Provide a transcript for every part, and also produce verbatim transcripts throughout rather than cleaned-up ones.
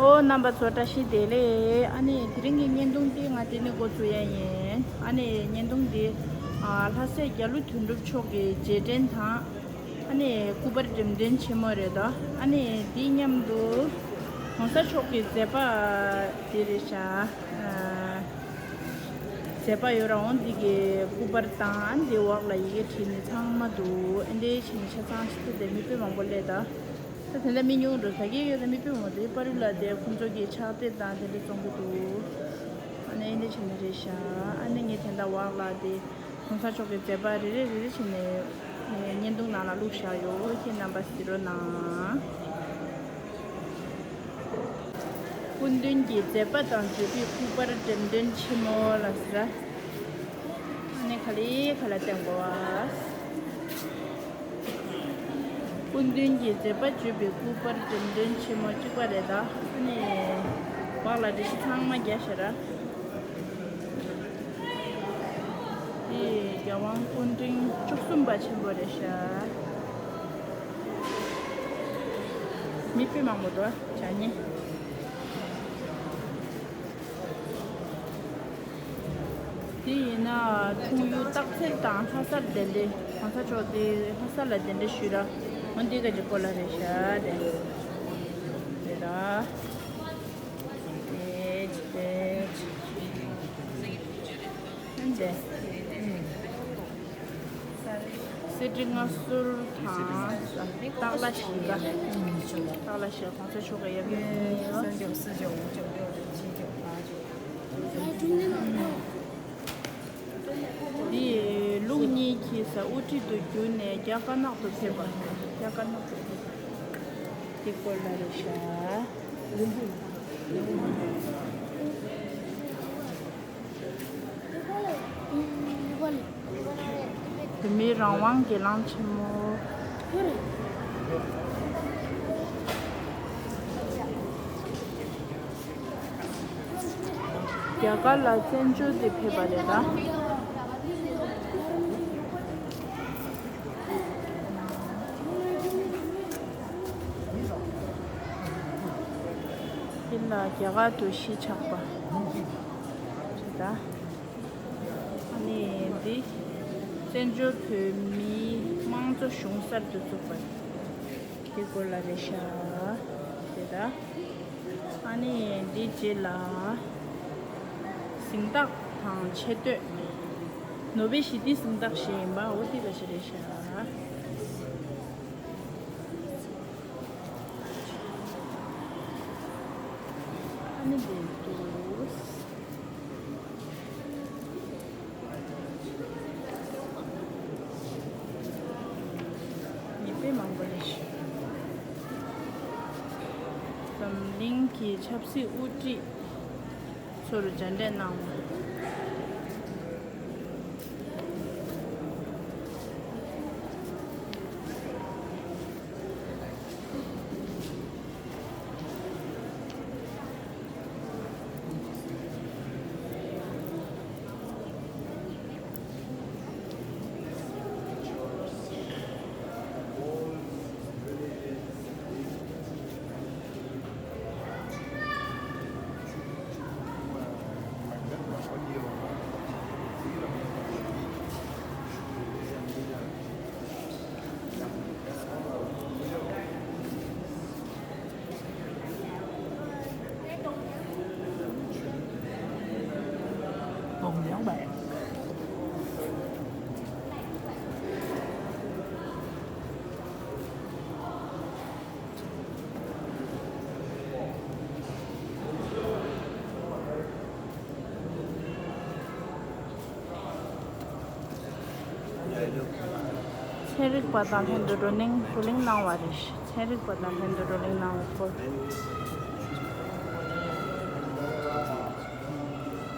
ཨོ། རྣམ་པ་ཚོ་བཀྲ་ཤིས་བདེ་ལེགས། ཨ་ནི་དེ་རིང་གི་བརྙན་ཐུང་འདི་ང་དེ་ནས་འགོ་ཚུགས་ཡ་ཡིན། ཨ་ནི་བརྙན་ཐུང་འདི་ཨ་ལྷ་སྲས་རྒྱ་ལོ་དོན་གྲུབ་མཆོག་གི་རྗེས་དྲན་དང་། ཨ་ནི་སྐུ་པར་འགྲེམས་སྟོན་ཆེན་མོ་རེད་དོ། ཨ་ནི་འདི་མཉམ་དུ་གོང་ས་མཆོག་གི་མཛད་པ་དེ་རེད་ཤག་ཨ་མཛད་པ་ཡོད་ར། འོང་འདི་གི་སྐུ་པར་དང་འདི་འོག་ལ་ཡི་གེ་བྲིས་ནི་ཚང་མ་འདུག་ཨ་འདི་བྱས་ནས་ཆ་ཚང་ཅིག་ཏུ་དེ་མི་དཔེ་མང་པོ་སླེབས་ད། ད་དེ་འདྲ་མི་ཉུང་འགྲོ་ཟ་གི་ཡོད། ད་མི་དཔེ་མང་པོ་དེ་པར་རིས་ལ་དེ་ཁོང་ཚོ་གི་ཕྱག་དེབ་དང་དེ་འདྲ་བཙོང་གི་འདུག་ཨ་ནི་ཨེ་འདྲ་བྱས་ནས་རེད་ཤག་ཨ་ནི་ངས་དེ་འདྲ་འོག་ལ་དེ་གོང་ས་མཆོག་གི་མཛད་པ་རེ་རེ་རེ་རེ་བྱས་ནས་བརྙན་ཐུང་ནང་ལ་བླུགས་བཞག་ཡོད། ཁྱེད་རྣམ་པ་གཟིགས་རོགས་གནང་། སྐུ་མདུན་གྱི་མཛད་པ་དང་བརྗོད་པའི་སྐུ་པར་འགྲེམས་སྟོན་ཆེན་མོ་ལ་ཟེར། ཨ་ནི་ག་ལེ་ག་ལེ་བསྟན་དགོས་པ། སྐུ་མདུན་གྱི་མཛད་པ་བརྗོད་པའི་སྐུ་པར་འགྲེམས་སྟོན་ཆེན་མོ་གཅིག་པ་རེད་ད། ཨ་ནི་འོག་ལ་འགྲེལ་བཤད་ཚང་མ་རྒྱག་ཤག་ར། འདི་རྒྱལ་དབང་སྐུ་ཕྲེང་བཅུ་གསུམ་པ་ཆེན་པོ་རེད་ཤག་མི་དཔེ་མང་པོ་འདུག་ཨ། བྱ་ཉེ། དེ་ཡིན་ན་འཁྲུངས་ཡུལ་སྟག་འཚེར་དང་ལྷ་སར་གདན་འདྲེན། གོང་ས་མཆོག་དེ་ལྷ་ས་ལ་གདན་འདྲེན་ཞུས་ར། འོ་འདི་ག་ཅིག་སྐོར་ལ་རེད་ཤག་དེ་རེད་ར། དེ་དེ་དེ། གསེར་ཁྲི་མངའ་གསོལ་དང་སྟག་ལྷ་ཞལ་དཀར། སྟག་ལྷ་ཞལ་གོང་ས་མཆོག་གི་ཡབ་ཡུམ་ཡིན། འདི་ལུགས་གཉིས་ཀྱི་ས་དབུ་ཁྲིད་དུ་གྱུར་ནས་རྒྱ་དཀར་ནག་ཏུ་ཕེབས་པ། རྒྱ་དཀར་ནག་ཏུ་ཕེབས་པ་དེ་སྐོར་ལ་རེད་ཤག་བོད་མིའི་རང་དབང་སྒེར་ལངས་ཆེན་མོ། རྒྱ་གར་ལ་བཙན་བྱོལ་དུ་ཕེབས་པ་རེད་ད། དེ་ལ་རྒྱ་གར་དུ་གཞིས་ཆགས་པ་རེད་ད། ཨ་ནི་འདི་བཙན་བྱོལ་བོད་མིའི་དམངས་གཙོ་གཞུང་གསར་དུ་བཙུགས་པ་དེ་སྐོར་ལ་རེད་ཤག་དེ་ད། ཨ་ནི་འདི་རྗེས་ལ་གཟེངས་རྟགས་དང་ཆེ་བསྟོད། ནོ་བེལ་ཞི་བདེའི་གཟེངས་རྟགས་ཞིག་ཡིན་པ། འོ་དེ་ག་ཞིག་རེད་ཤག་ཨ་ནི་འདི་འདུག་མི་དཔེ་མང་པོ་རེད། འཛམ་གླིང་གི་ཆབ་སྲིད་དབུ་ཁྲིད་ཚོར་མཇལ་འཕྲད་གནང་བ། ཚན་རིག་པ་དང་ལྷན་དུ་བགྲོ་གླེང་བགྲོ་གླེང་གནང་བ་རེད། ཚན་རིག་པ་དང་ལྷན་དུ་བགྲོ་གླེང་གནང་བའི་སྐོར།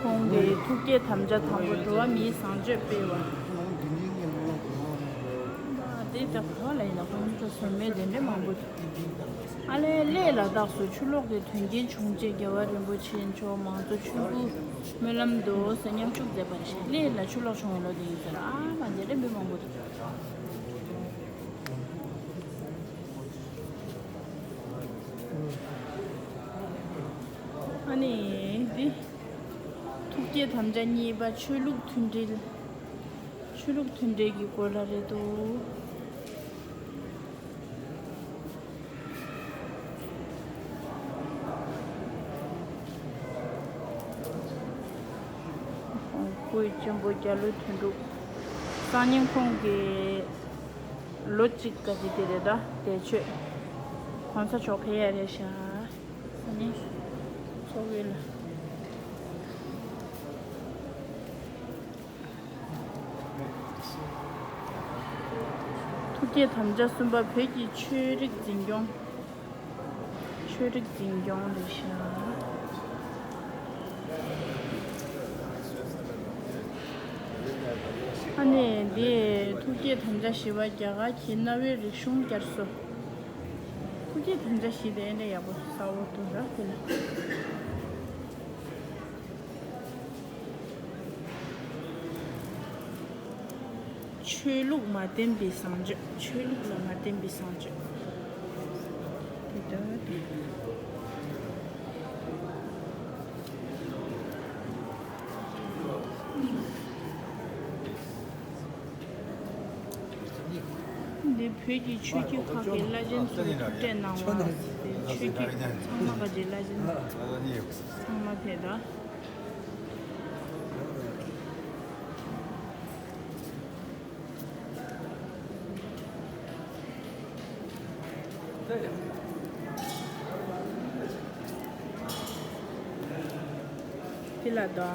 ཁོང་གིས་ཐུགས་བསྐྱེད་དམ་བཅའ་དང་པོ་འགྲོ་བ་མིའི་བཟང་སྤྱོད་སྤེལ་བ། འདི་ལྟ་བུ་ལ་ཡིན་ན་ཁོང་ཚོ་ཟུར་མོལ་དེ་འདྲ་མང་པོ་འདུག་ཨ་ལས་གླེ་ལ་དྭགས་སུ་ཆུ་ལོག་གི་དོན་རྐྱེན་བྱུང་རྗེས་རྒྱལ་བ་རིན་པོ་ཆེ་མཆོག་མང་གཙོ་ཆུ་བོའི་སྨོན་ལམ་དུ་མཉམ་ཞུགས་མཛད་པ་རེད་ཤག་གླེ་ལ་ཆུ་ལོག་བྱུང་བའི་ལོ་དེ་ཡིན་ཟེར། ཨ་མ་འདི་འདྲ་མི་མང་པོ་འདུག་ཨ་ནི་འདི་ཐུགས་བསྐྱེད་དམ་བཅའ་གཉིས་པ་ཆོས་ལུགས་མཐུན་སྒྲིལ། ཆོས་ལུགས་མཐུན་སྒྲིལ་གྱི་སྐོར་ལ་རེད་འདུག་སྐུའི་གཅེན་པོ་རྒྱ་ལོ་དོན་གྲུབ་སང་ཉིན་ཁོང་གི་ལོ་གཅིག་ག་ཅི་དེ་རེད་ད། དེ་ཆོས་གོང་ས་མཆོག་ཕེབས་ཡ་རེད་ཤག་ཨ་ནི་ཚོགས་ཡུལ་ལ། ཐུགས་བསྐྱེད་དམ་བཅའ་གསུམ་པ་བོད་ཀྱི་ཆོས་རིག་འཛིན་སྐྱོང་། ཆོས་རིག་འཛིན་སྐྱོང་རེད་ཤག་ཨ་ནི་འདི་ཐུགས་བསྐྱེད་དམ་བཅའ་བཞི་པ་རྒྱ་གར་གྱི་གནའ་བོའི་རིག་གཞུང་བསྐྱར་གསོ། ཐུགས་བསྐྱེད་དམ་བཅའ་བཞི་དེ་ཨེ་འདྲ་ཡག་པོ་གསལ་པོ་འདུག་ར་དེ་ལ། ཆོས་ལུགས་མ་བརྟེན་པའི་བཟང་སྤྱོད། ཆོས་ལུགས་ལ་མ་བརྟེན་པའི་བཟང་སྤྱོད། དེ་ལྟར་དེ། འདི་བོད་ཀྱི་ཆོས་བརྒྱུད་ཁག་གི་བླ་ཆེན་ཚོས་ཐུག་འཕྲད་གནང་བ། ཆོས་བརྒྱུད་ཚང་མ་ག་ཅིག་བླ་ཆེན་ཚང་མ་ཕེབས་ད། དེ་ལ་དོ།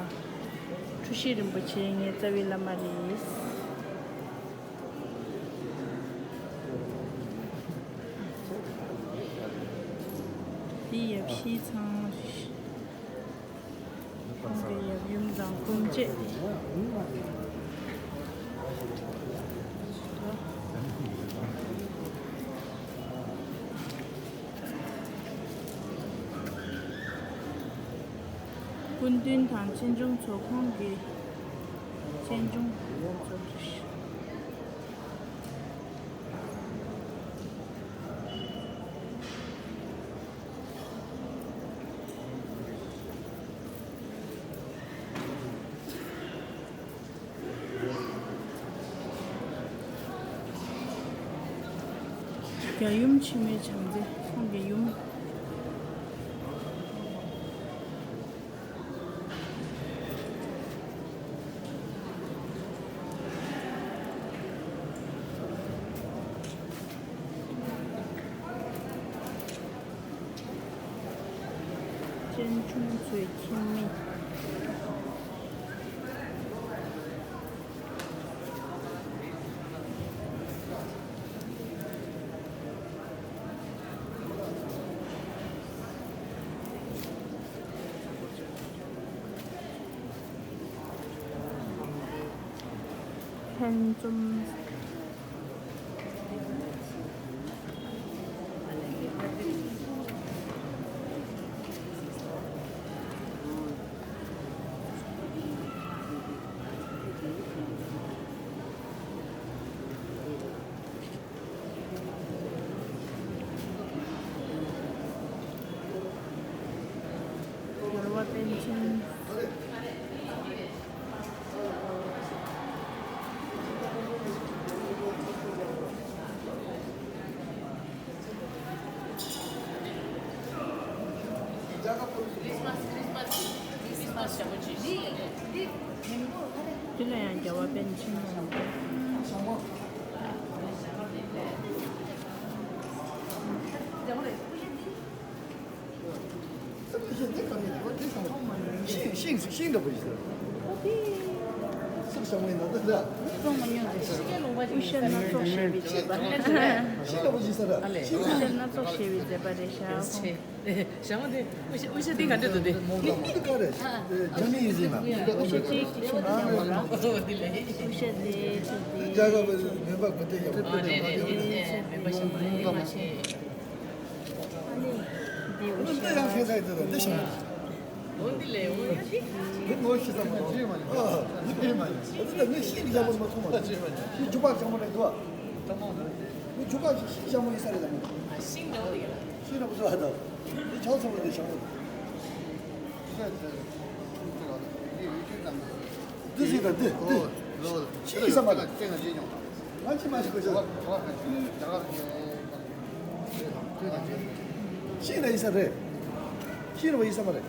འཁྲུལ་ཞིག་རིན་པོ་ཆེ་ངའི་རྩ་བའི་བླ་མ་རེད། འདི་ཡབ་གཞིས་ཚང་མ་རེད། ཁོང་གི་ཡབ་ཡུམ་དང་སྐུ་མཆེད། སྐུ་མདུན་དང་གཅེན་གཅུང་ཚོ། ཁོང་གི་གཅེན་གཅུང་ཚོ། རྒྱལ་ཡུམ་འཆི་མེད་བྱམས་མཛད་ཁོང་གི་ཡུམ། གཅེན་གཅུང་ཚོའི་ཁྱིམ་མི། ལྷན་འཛོམས། རྒྱལ་བ་པཎ་ཆེན། དེ་ལ་ཡང་རྒྱལ་བ་པཎ་ཆེན་ལ། ཤིང་ཤིང་ཤིང་འདྲ་པོ་ཡིན་ཟེར། ཤིང་ཤིང་འདྲ་པོ་ཡིན་ཟེར། ཤིང་ཤ་མོ་ཡིན་ན་འདི་འདྲ། ཀྲོང་མ་ཉོ་ཟེར། དབུ་ཞྭ་སྣ་ཚོགས་བཞེས་པའི་མཛད་པ། ཤིང་འདྲ་པོ་ཡིན་ཟེར། ཤིང་དབུ་ཞྭ་སྣ་ཚོགས་བཞེས་པའི་མཛད་པ་རེད་ཤག་ཞྭ་མོ་དེ་དབུ་ཞྭ་དབུ་ཞྭ་དེ་ག་འདྲ་འདུག་དེ། མི་མི་དེ་ག་རེད། རྒྱ་མི་ཡིན་ཟེར་ན། དབུ་ཞྭ་དེ་དེ་ཤོ་ན་ཡང་མ་ར། དབུ་ཞྭ་དེ་དེ་དེ། རྒྱ་གར་མི་འབག་གོ་དེ་ཡང་མ་རེད། མེད་པ་ཤ་མོ་ཡིན་མ་ཤེས། ཨ་ནི་འདི་འོ་ཤི་ཡང་ཤེས་ཚར་དེ་དང་འདི་ཤེས་མ། འོ་འདི་ལས་འོ་ཡ་ཤི། འདི་ངོ་ཤེས་ས་མ་རེད་མ་ཡིན། ཨ་ཡིན་མ་ཡིན། འོ་འདི་ལྟ་ངས་ཤི་གི་ཞྭ་མོ་མ་མཐོང་མ་རེད། ཤི་རྒྱུ་པ་ཞྭ་མོ་རེད་འདུག་ཨ། ངས་རྒྱུ་པ་ཤི་ཤི་ཞྭ་མོ་ཡིན་ས་རེད་ལ་མ། ཤི་འདྲ་བོ་ཡ། ཤི་འདྲ་བོ་འདུག་ཨ། ད་འདི་ཆང་ཚོ་མ་འདི་ཞྭ་མོ། འདི་ཟིག་དང་འདི་འདི། ཤི་ཡི་ས་མ་རེད། ང་ཅི་མ་ཤི་གོ་ཤ། ཤི་ན་ཡི་ས་རེད། ཤི་རུ་བ་ཡི་ས་མ་རེད།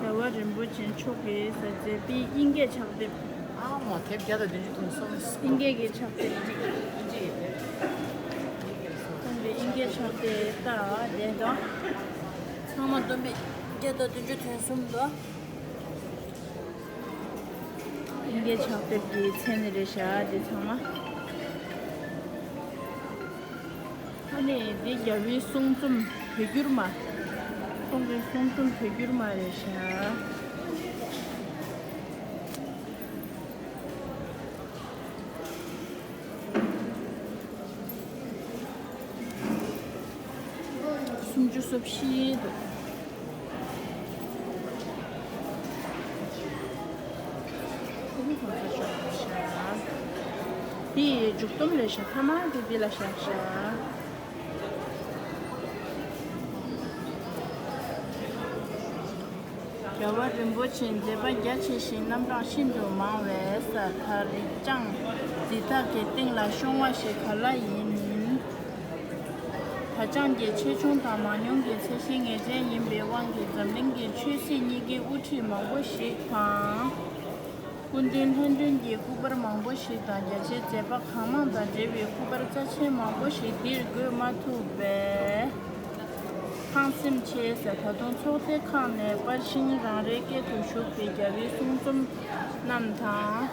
རྒྱལ་བ་རིན་པོ་ཆེ་མཆོག་གིས་ས་མཛད་པའི་དབྱིན་སྐད་ཕྱག་དེབ། ཨ་མ་དེབ་བརྒྱ་དང་བདུན་ཅུ་དོན་གསུམ། དབྱིན་སྐད་ཀྱི་ཕྱག་དེབ་གཅིག། དབྱིན་ཇི་ཡི་དེབ། ཁོང་གི་དབྱིན་སྐད་ཕྱག་དེབ་ལྟ་བསྡད་དང་། ཚང་མ་བསྡོམས་པས་བརྒྱ་དང་བདུན་ཅུ་དོན་གསུམ་འདུག། དབྱིན་སྐད་ཕྱག་དེབ་ཀྱི་མཚན་ནི་རེད་ཤག་འདི་ཚང་མ། ཨ་ནི་འདི་རྒྱལ་བའི་གསུང་རྩོམ་བོད་འགྱུར་མ། ཁོང་གི་གསུང་རྩོམ་བོད་འགྱུར་མ་རེད་ཤག། སུམ་ཅུ་སོ་བཞི་འདུག། འདི་མཇུག་སྡོམ་རེད་ཤག། མཐའ་མ་དེ་འདི་ལ་བཞག་ཤག། རྒྱལ་བ་རིན་པོ་ཆེའི་མཛད་པ་རྒྱ་ཆེ་ཞིང་རྣམ་གྲངས་ཤིན་ཏུ་མང་བས་ས་མཐར་རིགས་སྦྱང་འདི་དག་གི་སྟེང་ལ་ཤོང་བ་ཞིག་ག་ལ་ཡིན། ད་ཅང་གི་ཆེ་ཆུང་དང་མང་ཉུང་གི་ཚད་གཞི་ངེས་ཅན་ཡིན་པའི་དབང་གིས་འཛམ་གླིང་གི་ཆོས་སྲིད་གཉིས་ཀའི་དབུ་ཁྲིད་མང་པོ་ཞིག་དང་། སྐུ་མདུན་ལྷ་ལྡན་གྱི་སྐུ་པར་མང་པོ་ཞིག་དང་རྒྱ་ཆེའི་མཛད་པ་གང་མང་དང་འབྲེལ་བའི་སྐུ་པར་རྩ་ཆེན་མང་པོ་ཞིག་འདིར་འགོད་མ་ཐུབ་པས། ཕངས་སེམས་ཆེ་ཟེར། ད་དུང་ཚོགས་སྡེ་ཁག་ནས་པར་ཤིང་རང་རེའི་སྐད་དུ་བཞུགས་པའི་རྒྱལ་བའི་གསུང་རྩོམ་རྣམས་དང་།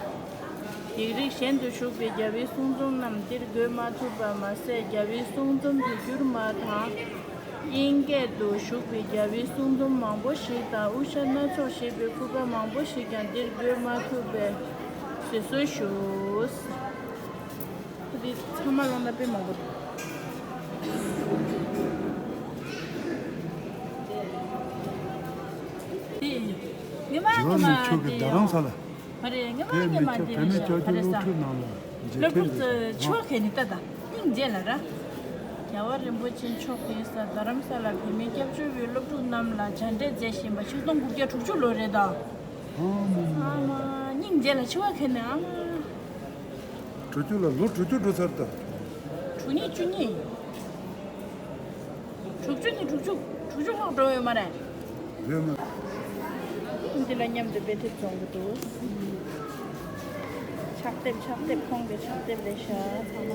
ཡིག་རིགས་གཞན་དུ་བཞུགས་པའི་རྒྱལ་བའི་གསུང་རྩོམ་རྣམས་འདིར་འགོད་མ་ཐུབ་པ་མ་ཟད། རྒྱལ་བའི་གསུང་རྩོམ་བོད་འགྱུར་མ་དང་། དབྱིན་སྐད་དུ་བཞུགས་པའི་རྒྱལ་བའི་གསུང་རྩོམ་མང་པོ་ཞིག་དང་། དབུ་ཞྭ་སྣ་ཚོགས་ཞེས་པའི་སྐུ་པར་མང་པོ་ཞིག་ཀྱང་འདིར་འགོད་མ་ཐུབ་པས་གཟིགས་གསོལ་ཞུ། ཁོ་དེ་ཚང་མ་བླངས་ན་དཔེ་མང་པོ་འདུག། དེ་ཉི་མ་ཉི་མ་ཆོས་ཀྱི་དེ་རྡ་རམ་ས་ལ། ཨ་རེ་ཉི་མ་ཉི་མ་དེ་རེད་ཤག་ཨ་རེ་ས། སློབ་ཕྲུག་ཚོ་ཆོས་ཁས་ནི་ལྟ་ད་སྙིང་རྗེ་ལ་ར། རྒྱལ་བ་རིན་པོ་ཆེ་མཆོག་གིས་ས་རྡ་རམ་ས་ལ་བོད་མི་སྐྱབས་བཅོལ་བའི་སློབ་ཕྲུག་རྣམས་ལ་མཇལ་འཕྲད་མཛད་བཞིན་པ་ཆིག་སྟོང་དགུ་བརྒྱ་དྲུག་ཅུ་ལོ་རེད་ད། ཨ་མ། སྙིང་རྗེ་ལ་འཆི་བ་ཁས་ནི་ཨ་མ། དྲུག་ཅུ་ལ་ལོ་དྲུག་ཅུ་འགྲོ་ཚར་ད། དྲུག་གཉིས་བཅུ་གཉིས། དྲུག་ཅུ་ནས་དྲུག་ཅུ། དྲུག་ཅུ་ལྷག་འགྲོ་ཡོད་མ་རེད། ཡོད་མ། འདི་ལ་མཉམ་དུ་དཔེ་དེབ་བཙོང་གི་འདུག། ཕྱག་དེབ་ཕྱག་དེབ་ཁོང་གི་ཕྱག་དེབ་རེད་ཤག་ཚང་མ།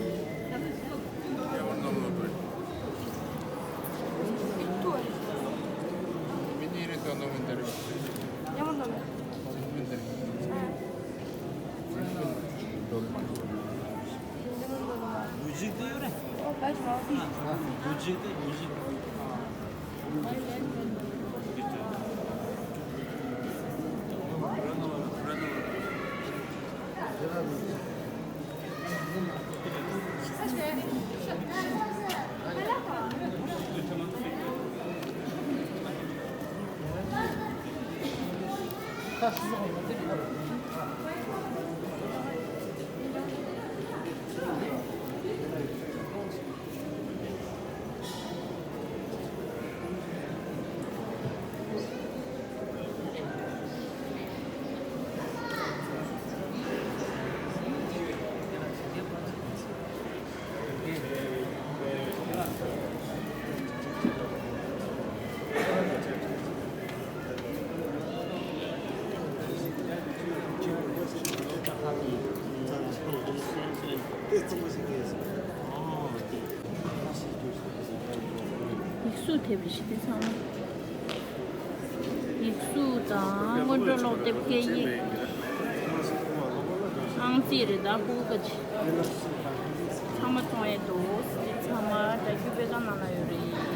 ཡིག་གཟུགས་དེབ་རེ་ཞིག་དེ་ཚང་མ། ཡིག་གཟུགས་དང་སྔོན་འགྲོ་ཀློག་དེབ་སྐད་ཡིག་ཨང་རྩིས་རེད་ད་ཕྲུ་གུ་ག་ཅི། ཚང་མ་བཙོང་ཡས་འདུག། འདི་ཚང་མ་སྒྲ་སྒྱུར་སྤེལ་ཁང་ནང་ལ་ཡོད་རེད།